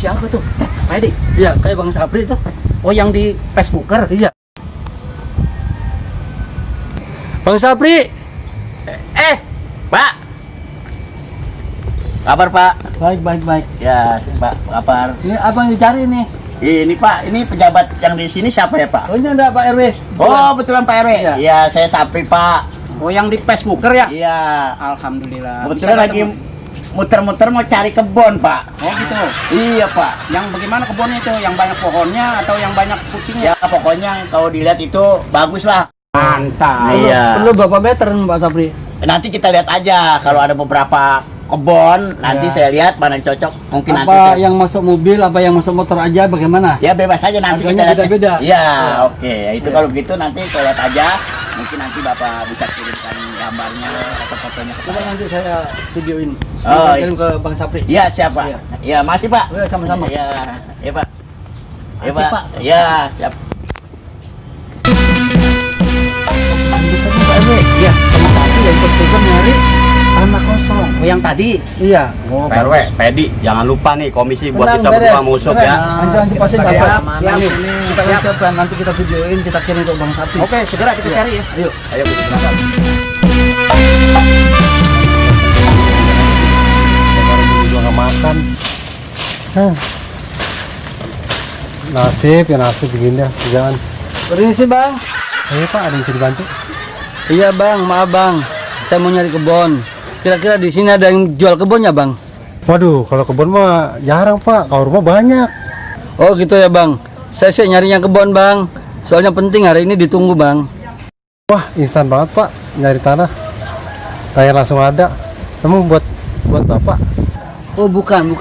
siapa tuh? Pak Edi? Iya, kayak Bang Sapri itu. Oh, yang di Facebooker? Iya. Bang Sapri. Pak. Kabar, Pak? Baik. Ya, Pak, kabar. Ini apa yang dicari nih? Ini Pak, ini pejabat yang di sini siapa ya, Pak? Oh, ini ada Pak RW. Oh, betulan Pak RW. Iya. Iya, saya Sapri, Pak. Oh, yang di Facebooker ya? Iya. Alhamdulillah. Kebetulan Bisa lagi ketemu. muter-muter mau cari kebun, Pak. Oh gitu. Iya, Pak. Yang bagaimana kebunnya itu? Yang banyak pohonnya atau yang banyak kucingnya? Ya, pokoknya kalau dilihat itu bagus lah. Mantap. Iya. Perlu berapa meter Pak Sapri? Nanti kita lihat aja kalau ada beberapa kebun, nanti Ya. saya lihat mana yang cocok. Mungkin nanti Apa saya... yang masuk mobil, apa yang masuk motor aja, bagaimana? Ya bebas aja nanti Harganya kita lihat. beda-beda. Iya, Ya. oke. Itu kalau begitu nanti saya lihat aja. Mungkin nanti Bapak bisa kirimkan gambarnya atau fotonya ke Coba saya. nanti saya videoin. Oh, Saya kirim ke Bang Sapri. Iya, siapa? Iya. Iya, masih, Pak. Iya, sama-sama. Iya, iya, Pak. Iya, Makasih, Pak. Pak. Iya, siap. Bisa nih Pak RW. Iya, sama Sapri yang ikut nyari tanah kosong. Oh, yang tadi. Iya. Oh, PRW, Pedi, jangan lupa nih komisi buat Tenang, kita beres. berdua musuk Tenang. ya. Nanti pasti Siap, dapat. siap, Nih, ini. kita siapkan, nanti kita videoin, kita kirim ke Bang Sapri. Oke, segera kita Iya. cari ya. Ayo. Ayo, silakan. Baru juga nggak makan. Nasib begini ya, jangan. Permisi Bang. Ayo Pak, ada yang bisa dibantu? Iya Bang, maaf Bang. Saya mau nyari kebun. Kira-kira di sini ada yang jual kebunnya Bang? Waduh, kalau kebun mah jarang Pak, kalau rumah banyak. Oh gitu ya Bang. Saya sih nyarinya kebun Bang. Soalnya penting hari ini ditunggu Bang. Wah, instan banget Pak, nyari tanah. Kayak langsung ada. Emang buat Bapak? Oh bukan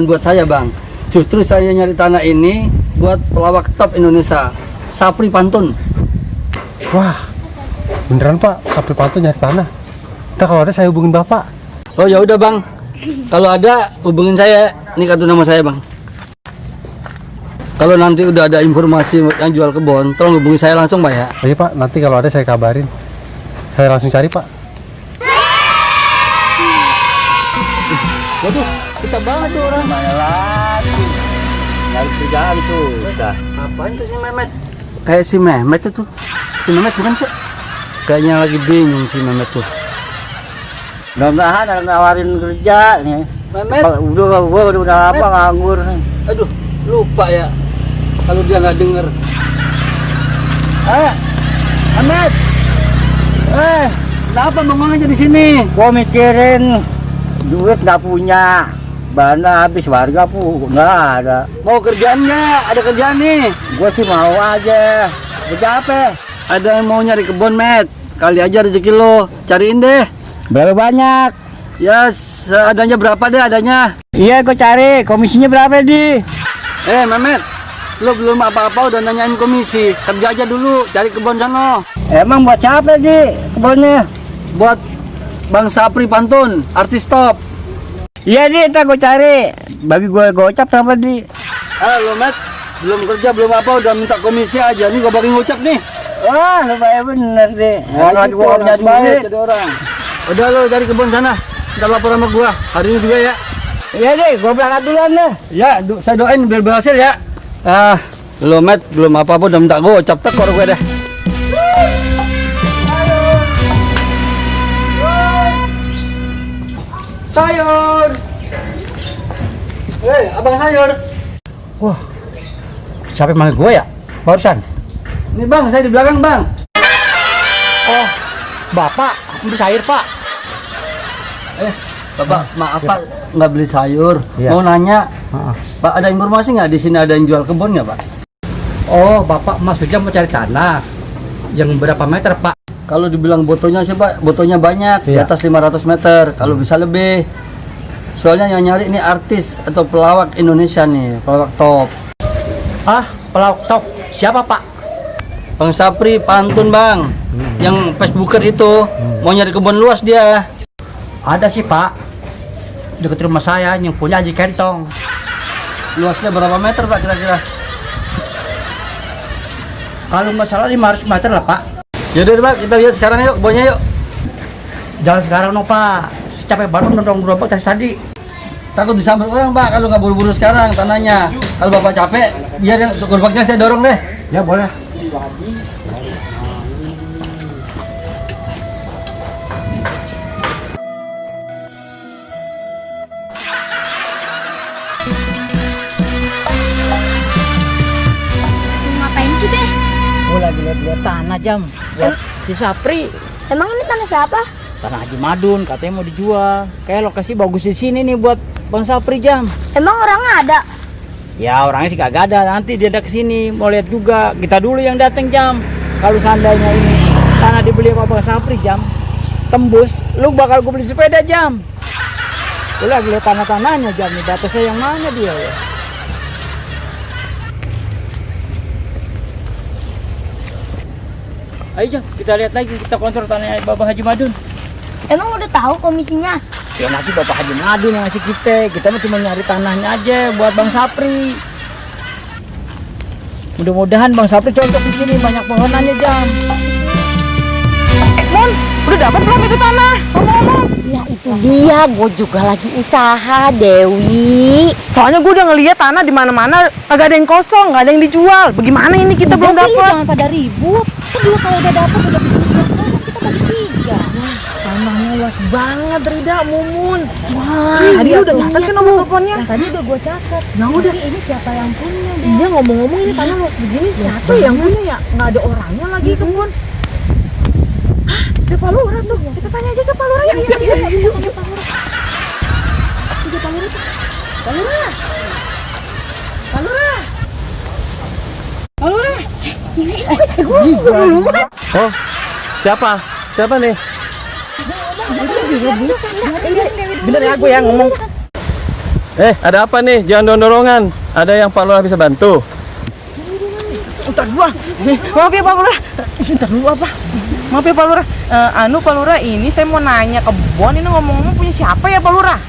buat saya Bang. Justru saya nyari tanah ini buat pelawak top Indonesia, Sapri Pantun. Wah, beneran Pak, Sapri Pantun nyari tanah. Ntar kalau ada saya hubungin Bapak. Oh ya udah Bang. Kalau ada hubungin saya. Ini kartu nama saya Bang. Kalau nanti udah ada informasi yang jual kebun, tolong hubungi saya langsung Pak ya. Ayo Pak, nanti kalau ada saya kabarin. Saya langsung cari Pak. Waduh, kita banget tuh orang. Mana lagi? Nyari kerjaan susah. Apaan tuh si Mehmet? Kayak si Mehmet itu. Si Mehmet bukan sih? Kayaknya lagi bingung si Mehmet tuh. Mudah-mudahan ada nawarin kerja nih. Mehmet, Udah apa nganggur nih. aduh, lupa ya. Kalau dia nggak denger. Mehmet. Kenapa bengong aja di sini? Gua mikirin duit nggak punya, bana habis, warga nggak ada. Mau kerjaan nggak? Ada kerjaan nih. Gue sih mau aja. Kerja apa? Ada yang mau nyari kebun, Met. Kali aja rezeki lo. Cariin deh. Berapa banyak? Ya, seadanya berapa deh adanya. Iya, gue cari. Komisinya berapa di? Mehmet. Lo belum apa-apa udah nanyain komisi. Kerja aja dulu, cari kebun sana. Emang buat siapa di kebunnya? Buat Bang Sapri Pantun, artis top. Iya di, ntar gue cari. Bagi gue gocap sama di. Lo Met, belum kerja belum apa udah minta komisi aja. Nih gue bagi ngucap nih. Wah, lu bayar bener deh. Lagi gue gitu, lihat langsung baik. duit jadi orang. Udah lo cari kebun sana. Ntar lapor sama gua. Hari ini juga ya. Iya deh, gue berangkat duluan deh. Ya, saya doain biar berhasil ya. Lo Met, belum apa-apa udah minta gocap tekor gue deh. Sayur. Abang sayur. Wah, siapa yang manggil gue ya? Barusan. Nih bang, saya di belakang bang. Oh, Bapak, beli sayur Pak. Bapak, maaf pak, nggak beli sayur. Iya. Mau nanya, Pak ada informasi nggak di sini ada yang jual kebun nggak Pak? Oh, Bapak maksudnya mau cari tanah. Yang berapa meter Pak? Kalau dibilang botonya sih Pak, botonya banyak, di Iya. atas 500 meter. Kalau bisa lebih. Soalnya yang nyari ini artis atau pelawak Indonesia nih, pelawak top. Ah, pelawak top. Siapa Pak? Bang Sapri Pantun bang, yang Facebooker itu mau nyari kebun luas dia. Ada sih Pak. Dekat rumah saya yang punya Haji Kentong. Luasnya berapa meter Pak kira-kira? Kalau nggak salah 500 meter lah Pak. Yaudah deh, Pak, kita lihat sekarang yuk kebunnya yuk. Jangan sekarang no Pak. Capek banget nodong gerobak dari tadi. takut disambar orang Pak kalau nggak buru-buru sekarang tanahnya. Kalau Bapak capek, biar yang gerobaknya saya dorong deh. Ya boleh. Ngapain sih, Be? Gue lagi lihat tanah Jam buat si Sapri. Emang ini tanah siapa? Tanah Haji Madun katanya mau dijual. Kayak lokasi bagus di sini nih buat Bang Sapri Jam. Emang orangnya ada? Ya orangnya sih kagak ada. Nanti dia ada kesini mau lihat juga. Kita dulu yang dateng Jam. Kalau seandainya ini tanah dibeli sama Bang Sapri Jam, tembus, lu bakal gue beli sepeda Jam. Gue lagi lihat tanah-tanahnya Jam nih. Batasnya yang mana dia ya? Ayo Jam, kita lihat lagi, kita kontrol tanahnya Bapak Haji Madun. Emang udah tahu komisinya? Ya nanti Bapak Haji Madun yang ngasih kita mah cuma nyari tanahnya aja buat Bang Sapri. Mudah-mudahan Bang Sapri cocok di sini, banyak pohonannya Jam. Mon, udah dapat belum itu tanah? Ngomong-ngomong. Ya itu dia, gue juga lagi usaha, Dewi. Soalnya gue udah ngeliat tanah di mana-mana kagak ada yang kosong, nggak ada yang dijual. Bagaimana ini kita belum Udah sih, dapat? jangan pada ribut. Kan dulu kalau udah dapat udah bisa selesai, kita bagi 3. Tanahnya luas banget, Rida, Mumun. Wah, Tadi udah catat kan nomor teleponnya? Tadi udah gue catat. Ya udah. Tapi ini siapa yang punya, Deh? Iya ngomong-ngomong ini tanah luas begini siapa yang punya ya? Nggak ada orangnya lagi kebun. Hah, ada Pak Lurah tuh. Kita tanya aja ke Pak Lurah. Iya. Tanya Pak Lurah. Tiga Pak Lurah tuh. Pak Lurah. Pak Lurah. Pak Lurah. Oh, siapa? Siapa nih? Bener ya gue yang ngomong. Ada apa nih? Jangan dorong-dorongan. Ada yang Pak Lurah bisa bantu? Entar gua. Maaf ya Pak Lurah. Sebentar dulu apa? Maaf ya Pak Lurah. Pak Lurah ini saya mau nanya kebun ini ngomong-ngomong punya siapa ya Pak Lurah?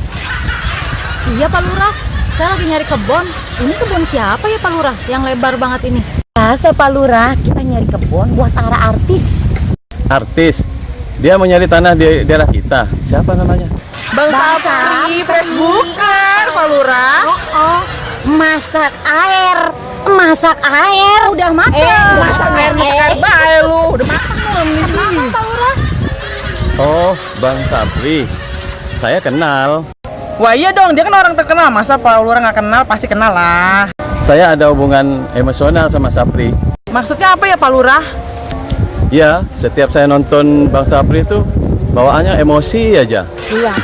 Iya Pak Lurah, saya lagi nyari kebun. Ini kebun siapa ya Pak Lurah? Yang lebar banget ini. Biasa Pak Lurah, kita nyari kebun buat para artis. Artis. Dia mau nyari tanah di daerah kita. Siapa namanya? Bang Sapri, Facebooker Pak Lurah. Oh, masak air. Masak air. Udah matang. Masak air bae lu. Udah matang belum nih? Pak Lurah. Oh, Bang Sapri. Saya kenal. Wah iya dong, dia kan orang terkenal. Masa Pak Lurah nggak kenal? Pasti kenal lah. Saya ada hubungan emosional sama Sapri. Maksudnya apa ya Pak Lurah? Ya, setiap saya nonton Bang Sapri itu bawaannya emosi aja. Iya.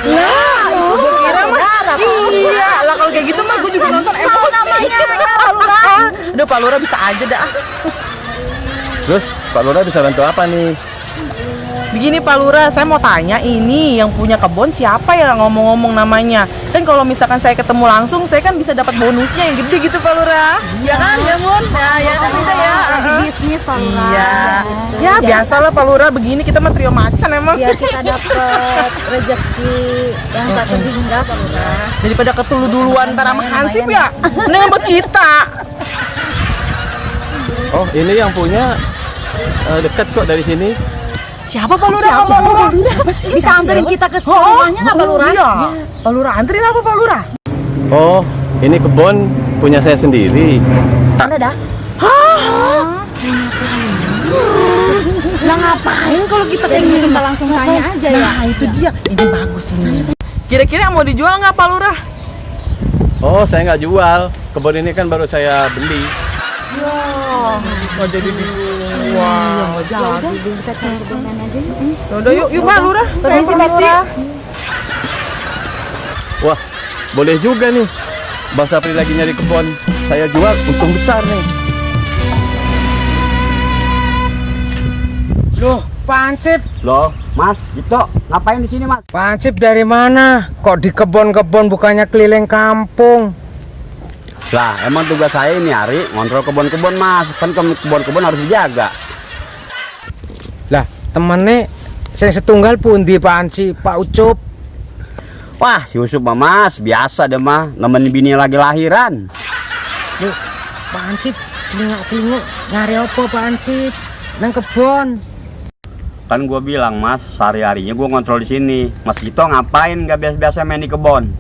Gue kira mah. Iya, lah kalau kayak gitu mah gue juga nonton emosi. Namanya Pak Lurah. Aduh Pak Lurah bisa aja dah. Terus Pak Lurah bisa bantu apa nih? Begini Pak Lurah, saya mau tanya ini yang punya kebun siapa ya ngomong-ngomong namanya? Kan kalau misalkan saya ketemu langsung, saya kan bisa dapat bonusnya yang gede gitu Pak Lurah. Iya kan, ya Mun? Ya kan kita ya. Lagi bisnis Pak Lurah. Iya. Ya biasalah Pak Lurah begini kita mah trio macan emang. Biar kita dapat rezeki yang tak terhingga Pak Lurah. Daripada ketulu duluan ntar sama Hansip ya. Mendingan buat kita. Oh, ini yang punya dekat kok dari sini. Siapa Pak Lurah? Pak Lurah? Siapa sih? Bisa anterin kita ke rumahnya nggak Pak Lurah? Iya. Pak Lurah anterin apa Pak Lurah? Oh, ini kebun punya saya sendiri. Anda dah. Lah ngapain kalau kita kayak gitu? Kita langsung tanya aja ya. Nah itu dia, ini bagus ini. Kira-kira mau dijual nggak Pak Lurah? Oh, saya nggak jual. Kebun ini kan baru saya beli. Wah, nggak jadi dijual. Ya udah, kita cari kebunan aja. Udah yuk Pak Lurah. Permisi Pak Lurah. Wah, boleh juga nih. Bang Sapri lagi nyari kebun. Saya jual, untung besar nih. Loh, Pak Ansip. Loh, Mas, gitu. Ngapain di sini, Mas? Pak Ansip dari mana? Kok di kebun-kebun bukannya keliling kampung? Lah, emang tugas saya ini nyari ngontrol kebun-kebun, Mas. Kan kebun-kebun harus dijaga. Lah, temennya saya setunggal pundi Pak Ansip, Pak Ucup. Wah, si Yusuf mah, Mas, biasa deh mah, nemenin bini lagi lahiran. Loh, Pak Ansip, telinga-telinga nyari apa Pak Ansip? Nang kebun. Kan gua bilang, Mas, sehari-harinya gua ngontrol di sini. Mas Gito ngapain nggak biasa-biasa main di kebun?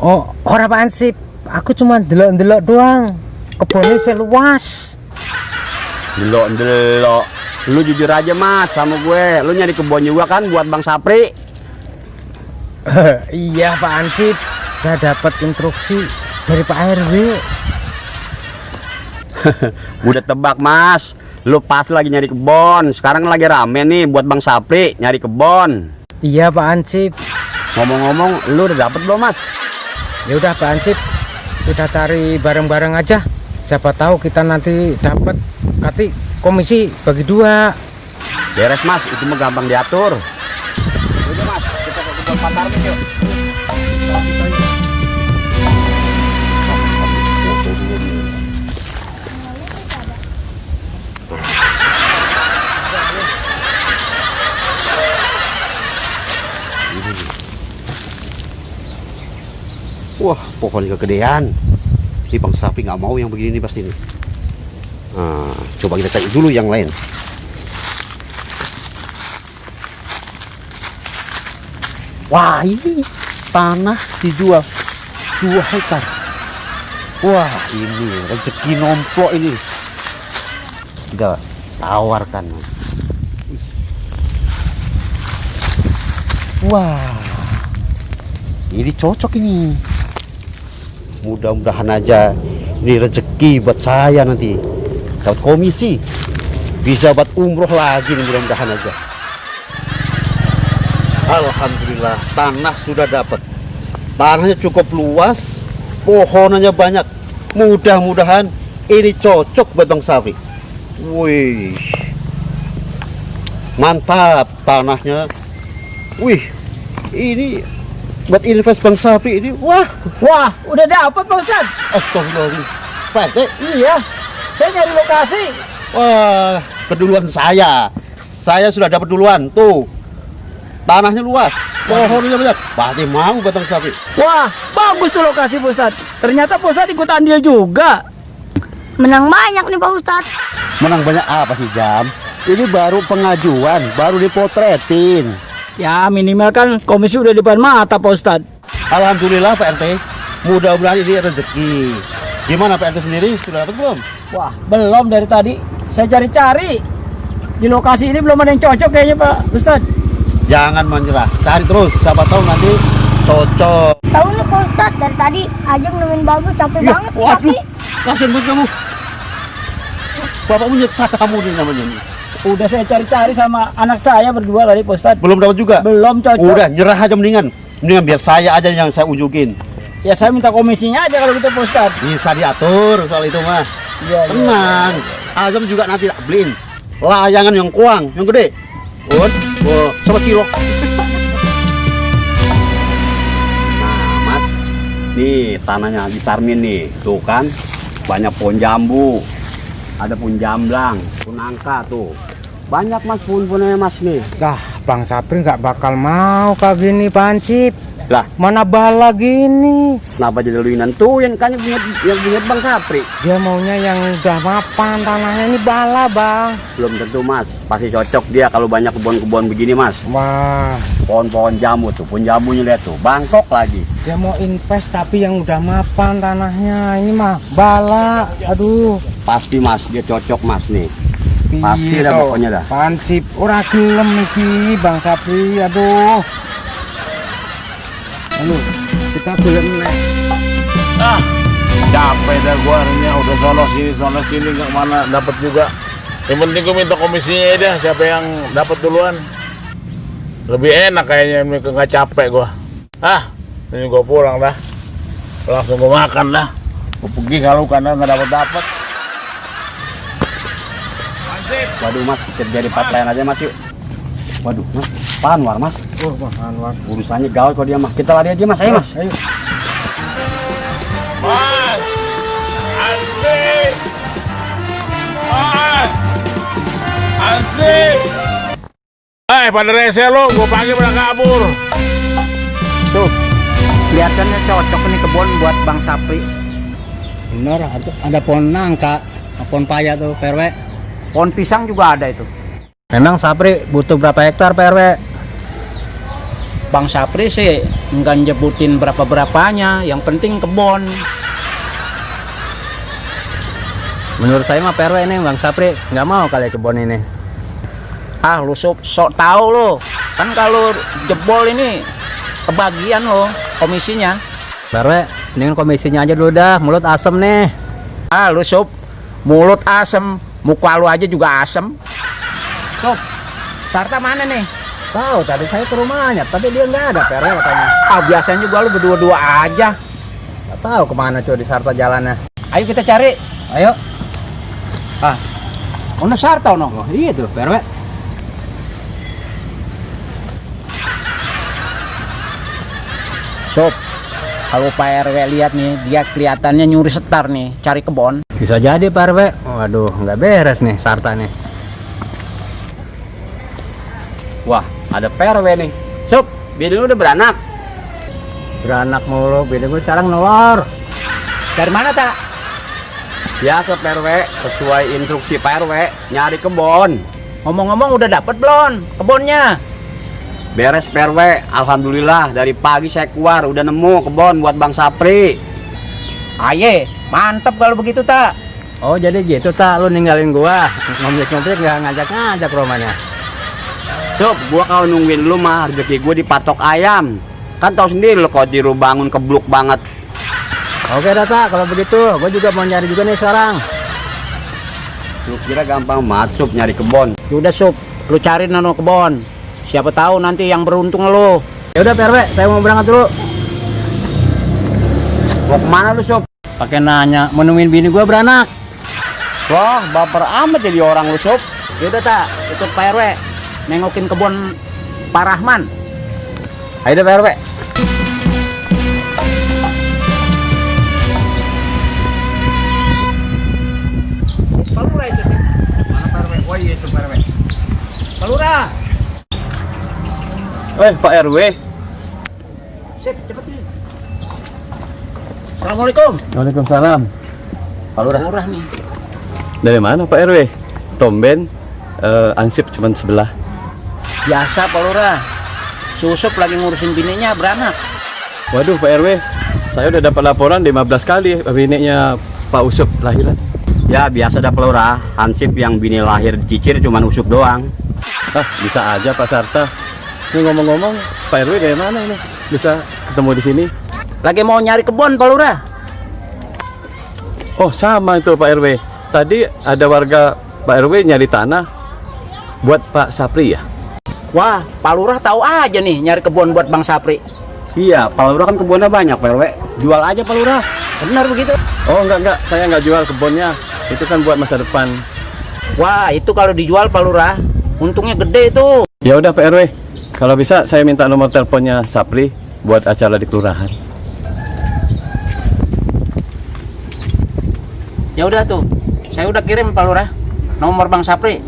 Oh, ora Pak Ansip. Aku cuma delok-delok doang. Kebunnya seluas. Delok. Lu jujur aja mas sama gue. Lu nyari kebun juga kan buat Bang Sapri? Iya Pak Ansip. Saya dapat instruksi dari Pak RW. Udah tebak mas. Lu pas lagi nyari kebun. Sekarang lagi rame nih buat Bang Sapri nyari kebun. Iya Pak Ansip. Ngomong-ngomong, lu udah dapet belum mas? Ya udah Pak Ansip, kita cari bareng-bareng aja. Siapa tahu kita nanti dapat komisi bagi 2. Beres mas, itu mah gampang diatur. Udah mas, kita ke kebun Pak Tarmin yuk. Wah, pohon kegedean. Si Bang Sapri nggak mau yang begini pasti nih. Nah, coba kita cari dulu yang lain. Wah, ini tanah dijual 2 hektar. Wah, ini rezeki nomplok ini. Kita tawarkan. Wah, ini cocok ini. Mudah-mudahan aja ini rezeki buat saya nanti. Dapat komisi. Bisa buat umroh lagi nih, mudah-mudahan aja. Alhamdulillah, tanah sudah dapat. Tanahnya cukup luas, pohonannya banyak. Mudah-mudahan ini cocok buat Bang Sapri. Wih. Mantap tanahnya. Wih. Ini buat invest Bang Sapri ini. Wah, Udah dapet Pak Ustad. astagfirullah. Pak RT, Iya, saya nyari lokasi. wah, keduluan saya. Saya sudah dapat duluan. Tuh. Tanahnya luas, pohonnya banyak. Pasti mau buat Bang Sapri. Wah, bagus tuh lokasi Pak Ustad. Ternyata Pak Ustad ikut andil juga. Menang banyak nih Pak Ustadz. Menang banyak apa sih, Jam? Ini baru pengajuan, baru dipotretin. Ya minimal kan komisi udah di depan mata Pak Ustad. Alhamdulillah Pak RT. Mudah-mudahan ini rezeki. Gimana Pak RT sendiri? Sudah dapat belum? Wah, belum dari tadi. Saya cari-cari. Di lokasi ini belum ada yang cocok kayaknya Pak Ustad. Jangan menyerah, cari terus. Siapa tahu nanti cocok. Tahu nih Pak Ustadz, dari tadi Ajeng nemuin bagus capek Ya, banget. waduh, kasihan banget kamu. Bapakmu nyeksa kamu nih namanya nih. Udah saya cari-cari sama anak saya berdua tadi Pak Ustad. Belum dapat juga? Belum cocok. Udah, nyerah aja mendingan. Mendingan biar saya aja yang saya unjukin. Ya saya minta komisinya aja kalau gitu Pak Ustad. Bisa diatur soal itu mah. Iya, Tenang. Azam juga nanti tak beliin layangan yang kuang, yang gede. Wah, sama kilo. Nah mas, nih tanahnya di Tarmin nih. Tuh kan, banyak pohon jambu. Ada pohon jamblang, pohon nangka tuh. Banyak mas pohon-pohonnya mas nih. Lah, Bang Sapri nggak bakal mau kayak gini Pak Ansip. Lah, Mana bala gini. kenapa jadi lu yang nentuin? Kan yang punya Bang Sapri. Dia maunya yang udah mapan, tanahnya ini bala Bang. Belum tentu mas, pasti cocok dia kalau banyak kebun-kebun begini mas. Wah, Pohon-pohon jambu tuh, pohon jambunya lihat tuh, bangkok lagi. dia mau invest tapi yang udah mapan tanahnya. Ini mah bala. Aduh. Pasti mas, dia cocok mas nih. Pasti Piye dah toh? pokoknya dah. Pak Ansip, ora gelem iki Bang Sapri. Aduh. Aduh, kita belum nek. Capek dah gua hari ini, udah sono sini nggak mana dapat juga. Yang penting gua minta komisinya dah, siapa yang dapat duluan. Lebih enak kayaknya, nggak capek gua. Ini gua pulang dah. Langsung gua makan dah. Gua pergi kalau karena nggak dapat. Waduh mas, kita jadi partlayan aja mas yuk. Waduh mas, Pak Anwar mas. Oh, Bang Anwar. Urusannya gawat kalau dia mah. Kita lari aja mas, ayo mas. Ayo. Mas, Ansip, Mas, Ansip. Pada rese lo, gua panggil pada kabur. Tuh, kelihatannya cocok nih kebun buat Bang Sapri. Bener, ada pohon nangka, pohon paya tuh PRW. Pohon pisang juga ada itu. Memang Sapri butuh berapa hektar PRW? Bang Sapri sih Enggak nyebutin berapa-berapanya, yang penting kebon. Menurut saya mah PRW ini Bang Sapri nggak mau kali kebun ini. Ah, lu sok tahu lo. Kan kalau jebol ini kebagian lo komisinya. PRW, mendingan komisinya aja dulu dah, mulut asem nih. Ah, lu mulut asem, muka lu aja juga asem. Sob, Sarta mana nih? Tahu tadi saya ke rumahnya, tapi dia nggak ada PRW katanya. Ah, biasanya juga lu berdua-dua aja. Nggak tahu kemana cuy di Sarta jalannya. Ayo kita cari. Ayo. Ah, ono Sarta ono. Oh iya tuh PRW. Sob, kalau Pak RW lihat nih, dia kelihatannya nyuri setar nih, cari kebon. Bisa jadi Pak RW. Waduh, nggak beres nih Sarta nih. Wah, ada PRW nih. Sob, bini lu udah beranak? Beranak mulu, bini gue sekarang nelor. Dari mana tak? Biasa PRW, sesuai instruksi PRW, nyari kebon. Ngomong-ngomong udah dapet belum kebonnya? Beres PRW, alhamdulillah dari pagi saya keluar udah nemu kebon buat Bang Sapri. Aye, mantep kalau begitu tak. Oh jadi gitu tak, lu ninggalin gua ngomplek-ngomplek nggak ngajak-ngajak rumahnya. Sob, gua kalau nungguin lu mah rezeki gua dipatok ayam. Kan tau sendiri lo kalau Jiru bangun kebluk banget. Oke Data, kalau begitu gua juga mau nyari juga nih sekarang. Lu kira gampang masuk nyari kebon? Udah Sob, lu cari nano kebon. Siapa tahu nanti yang beruntung lo. Ya udah PRW, saya mau berangkat dulu. Mau kemana lu Sob? Pakai nanya, mau nemuin bini gua beranak. Wah, baper amat jadi orang lu Sob. Yaudah tak, ikut Pak RW nengokin kebun Pak Rahman. Ayo deh PRW. Pak Lurah itu sih. Mana Pak RW? Oh iya itu Pak RW. Pak Lurah. Pak RW. Sip, cepet sih. Assalamualaikum. Waalaikumsalam. Pak Lurah. Lurah nih. Dari mana Pak RW? Tomben, ansip cuma sebelah. Biasa Pak Lurah. Susup lagi ngurusin bininya beranak. Waduh Pak RW, saya udah dapat laporan 15 kali bininya Pak Usup lahiran. Ya biasa dah Pak Lurah, Hansip yang bini lahir dicicir cuman usuk doang. Ah bisa aja Pak Sarta. Ini ngomong-ngomong, Pak RW dari mana ini? Bisa ketemu di sini? Lagi mau nyari kebun Pak Lurah. Oh sama itu Pak RW. Tadi ada warga Pak RW nyari tanah buat Pak Sapri ya? Wah, Pak Lurah tahu aja nih nyari kebun buat Bang Sapri. Iya, Pak Lurah kan kebunnya banyak Pak RW. Jual aja Pak Lurah. Benar begitu? Oh enggak, saya nggak jual kebunnya. Itu kan buat masa depan. Wah, itu kalau dijual Pak Lurah, untungnya gede itu. Ya udah Pak RW, kalau bisa saya minta nomor teleponnya Sapri buat acara di kelurahan. Ya udah tuh, saya udah kirim Pak Lurah nomor Bang Sapri.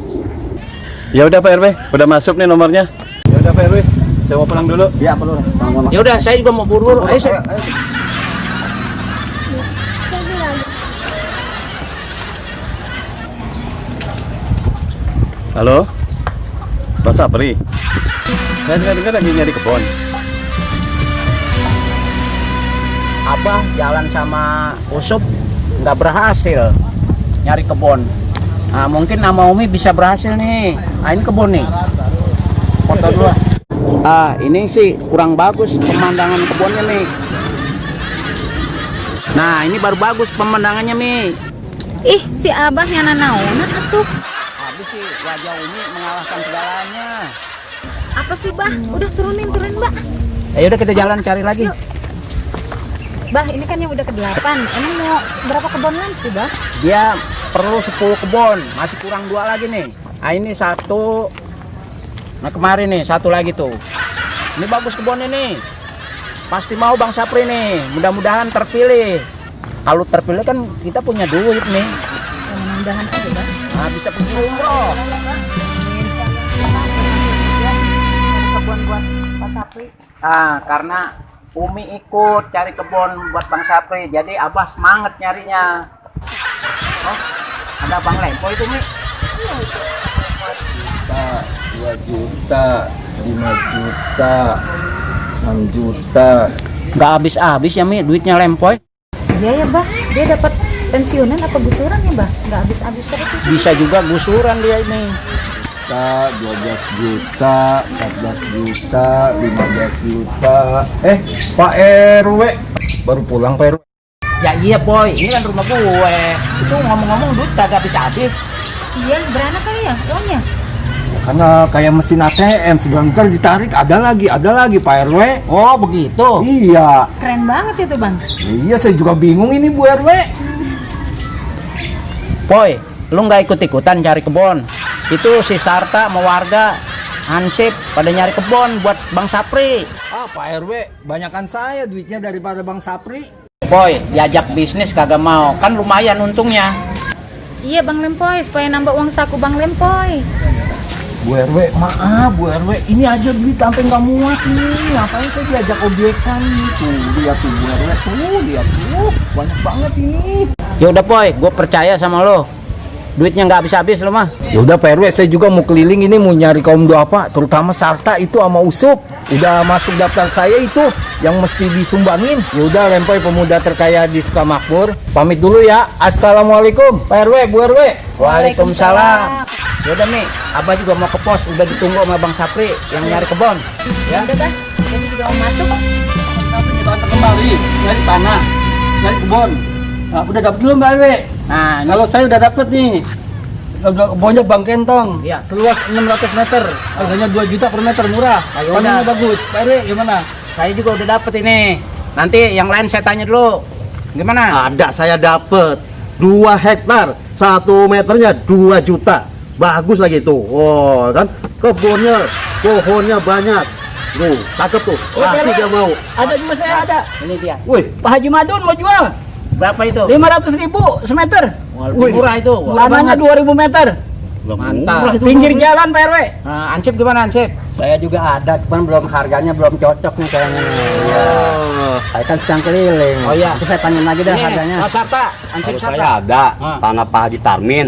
Ya udah Pak RW, udah masuk nih nomornya. Ya udah Pak RW, saya mau pulang dulu. Iya Pak Lurah. Ya udah, saya juga mau buru-buru. Ayo, saya. Halo, Pak Sapri. Saya dengar lagi nyari kebun. Abah jalan sama Usup nggak berhasil nyari kebun. Nah, mungkin nama Umi bisa berhasil nih. Nah, ini kebun nih. Foto dulu. Ah, ini sih kurang bagus pemandangan kebunnya nih. Nah, ini baru bagus pemandangannya Mi. Ih, si Abah yang nanaonan atuh. Habis sih wajah Umi mengalahkan segalanya. Apa sih, Bah? Udah turunin, Mbak. Ayo udah kita jalan cari lagi. Bah, ini kan yang udah ke-8. Emang mau berapa kebun lagi sih, Bah? Dia perlu 10 kebun, masih kurang 2 lagi nih. Nah, ini 1. Nah, kemarin nih 1 lagi tuh. Ini bagus kebunnya nih. Pasti mau Bang Sapri nih. Mudah-mudahan terpilih. Kalau terpilih kan kita punya duit nih. Ya, mudah-mudahan aja, Bah. Nah, bisa pergi umroh. Kebun buat Pak Sapri. Ah, karena Umi ikut cari kebun buat Bang Sapri, jadi Abah semangat nyarinya. Oh, ada Bang Lempo itu Mi. Juta, 2 juta, 5 juta, 6 juta. Nggak habis-habis ya Mi, duitnya lempoy. Iya ya bah, dia dapat pensiunan apa gusuran ya bah? Nggak habis-habis terus itu. Bisa juga gusuran dia ini. 12 juta, 14 juta, 15 juta. Pak RW baru pulang Pak RW. Ya iya Boy, ini kan rumah gue. Itu ngomong-ngomong duit kagak habis-habis. Iya, beranak kali ya uangnya? Karena kayak mesin ATM, sebentar ditarik ada lagi Pak RW. Oh begitu. Iya. Keren banget itu bang. Iya, saya juga bingung ini Bu RW. Boy, lu nggak ikut-ikutan cari kebon. Itu si Sarta sama warga Hansip pada nyari kebon buat Bang Sapri. Pak RW, banyakan saya duitnya daripada Bang Sapri. Boy, diajak bisnis kagak mau, kan lumayan untungnya. Iya bang Lempoy, supaya nambah uang saku bang Lempoy. Bu RW, maaf Bu RW, ini aja duit sampai nggak muat nih. Ngapain saya diajak obyekan nih? Tuh, lihat tuh Bu RW, lihat tuh, banyak banget ini. Ya udah Boy, gue percaya sama lo. Duitnya nggak habis-habis lo mah. Ya udah Pak RW, saya juga mau keliling ini mau nyari kaum duafa, terutama Sarta itu sama Usup. Udah masuk daftar saya itu yang mesti disumbangin. Ya udah Lempoy, pemuda terkaya di Sukamakmur. Pamit dulu ya. Assalamualaikum Pak RW, Bu RW. Waalaikumsalam. Ya udah Mi, Abah juga mau ke pos, udah ditunggu sama Bang Sapri yang nyari kebon. Ya udah bah, jadi juga mau masuk. Sapri kita antar kembali nyari tanah, nyari kebon. Nah, udah dapet belum Pak RW? Nah, Kalau saya udah dapet nih. Kebunnya Bang Kentong, Iya. seluas 600 meter, harganya 2 juta per meter, murah. Ayo, Tanahnya udah. bagus. Pak RW gimana? saya juga udah dapet ini. Nanti yang lain saya tanya dulu. Gimana? Ada saya dapet 2 hektar, 1 meternya 2 juta. Bagus lagi itu. Oh, kan kebunnya, pohonnya banyak. Tuh, cakep tuh. Pasti dia mau. Ada juga saya ada. Ini dia. Wih, Pak Haji Madun mau jual. Berapa itu? 500.000 semeter. Wih. Murah itu. Tanahnya 2000 meter. mantap. Pinggir jalan Pak RW. Nah, Ansip gimana Ansip? Saya juga ada, cuman belum harganya belum cocok nih kayaknya. Saya kan sedang keliling. Oh iya. Nanti saya tanyain lagi dah harganya. Mas Sarta, Ansip Kalau Sarta. saya ada tanah Pak Haji Tarmin,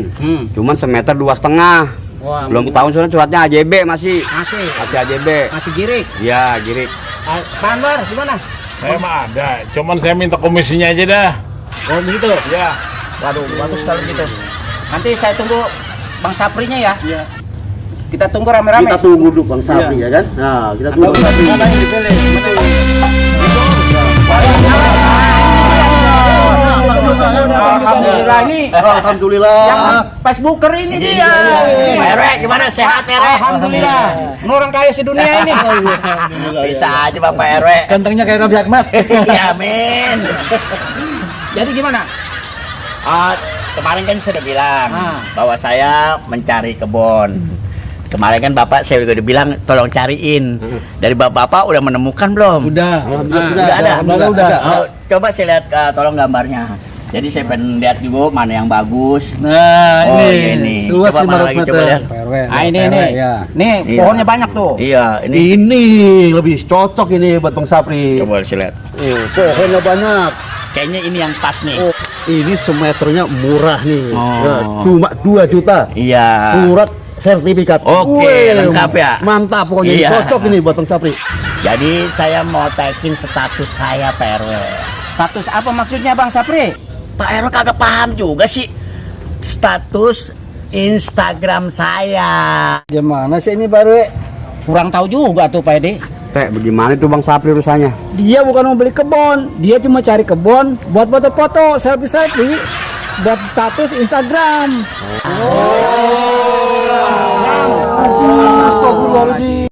cuman semeter 2,5. Wah, Belum ketahuan suratnya AJB masih masih AJB. masih girik. Ya, girik. Pak Anwar gimana? Saya mah ada, cuman saya minta komisinya aja dah. Oh begitu. Ya. Waduh, bagus kalau gitu. Nanti saya tunggu Bang Saprinya ya. Iya. Kita tunggu rame-rame. Kita tunggu dulu Bang Sapri ya kan? Nah, kita tunggu Bang Sapri. Mana yang dipilih? Alhamdulillah ini Alhamdulillah. yang Facebooker ini dia. Pak RW gimana, sehat Pak RW? Alhamdulillah. Ini orang kaya sedunia ini. Bisa aja Bapak RW. Gantengnya kayak Raffi Ahmad. Ya amin. Jadi gimana? Kemarin kan sudah bilang Ah. bahwa saya mencari kebun. Kemarin kan Bapak saya juga dibilang tolong cariin. Dari Bapak udah menemukan belum? Udah. Alhamdulillah Udah ada. Udah. Oh, coba saya lihat tolong gambarnya. Jadi saya pengen lihat juga mana yang bagus. Nah, Oh, ini ini. seluas Coba mana 500 lagi, meter. coba lihat. Ah ini nih. Nih Iya. pohonnya banyak tuh. Iya, ini. Ini lebih cocok ini buat Bang Sapri. Coba saya lihat. Pohonnya banyak. Kayaknya ini yang pas nih. Oh, ini semeternya murah nih. Oh. Ya, cuma 2 juta. Iya. Surat sertifikat. Oke, Wih, lengkap ya. Mantap pokoknya. Ini Iya. cocok ini buat Bang Sapri. Jadi saya mau tagin status saya Pak RW. Status apa maksudnya Bang Sapri? Pak RW kagak paham juga sih status Instagram saya. Gimana sih ini Pak RW? Kurang tahu juga tuh Pak Edi. Teh, bagaimana itu Bang Sapri urusannya? Dia bukan mau beli kebun, dia cuma cari kebun buat foto-foto, selfie-selfie, buat status Instagram. Astagfirullahaladzim.